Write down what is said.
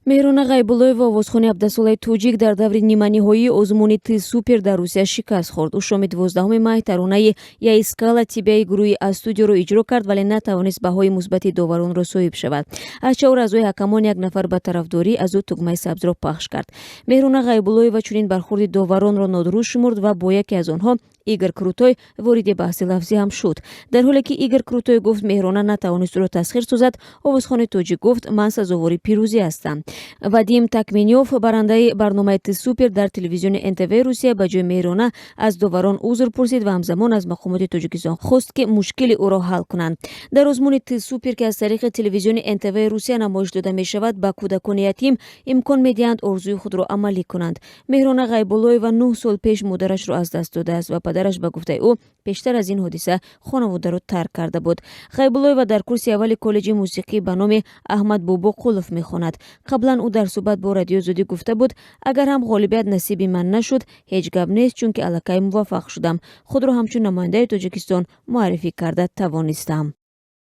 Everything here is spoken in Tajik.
Меҳрона Ғайбуллоева, овозхони 17-солаи тоҷик, дар даври ниманиҳоии озмуни «Ты супер» дар Русия шикаст хӯрд. Ӯ шоми 12 май таронаи «Я искала тебя» гурӯҳи А-студиоро иҷро кард, вале натавонист баҳои мусбати доваронро соҳиб шавад. Аз чаҳор аъзои ҳакамон як нафар ба тарафдорӣ аз ӯ тугмаи сабзро пахш кард. Меҳрона Ғайбуллоева чунин бархурди доваронро нодуруст шумурд ва бо яке аз онҳо, Игор Крутой, вориди баҳси лафзӣ ҳам шуд. Дар ҳоле ки Игор Крутой гуфт, Меҳрона натавонист ӯро тасхир созад, овозхони тоҷик гуфт: «Ман сазовори пирӯзӣ ҳастам». Вадим Такменёв, барандаи барномаи «Ты супер» дар телевизиони НТВ Русия, ба ҷои Меҳрона аз доварон узр пурсид ва ҳамзамон аз мақомоти Тоҷикистон хост, ки мушкили ӯро ҳал кунанд. Дар озмуни «Ты супер», ки аз тариқи телевизиони НТВ Русия намоиш дода мешавад, ба кӯдакони ятим имкон медиҳанд орзуи худро амалӣ кунанд. Меҳрона Ғайбуллоева 9 сол пеш модарашро аз даст додааст ва падараш, ба гуфтаи ӯ, пештар аз ин ҳодиса хонаводаро тарк карда буд. Ғайбуллоева дар курси аввали коллеҷи мусиқӣ ба номи Аҳмад Бобоқулов мехонад. Қаблан ӯ дар суҳбат бо Радиои Озодӣ гуфта буд: «Агар ҳам ғолибият насиби ман нашуд, ҳеҷ гап нест, чунки аллакай муваффақ шудам, худро ҳамчун намояндаи Тоҷикистон муаррифӣ карда тавонистам».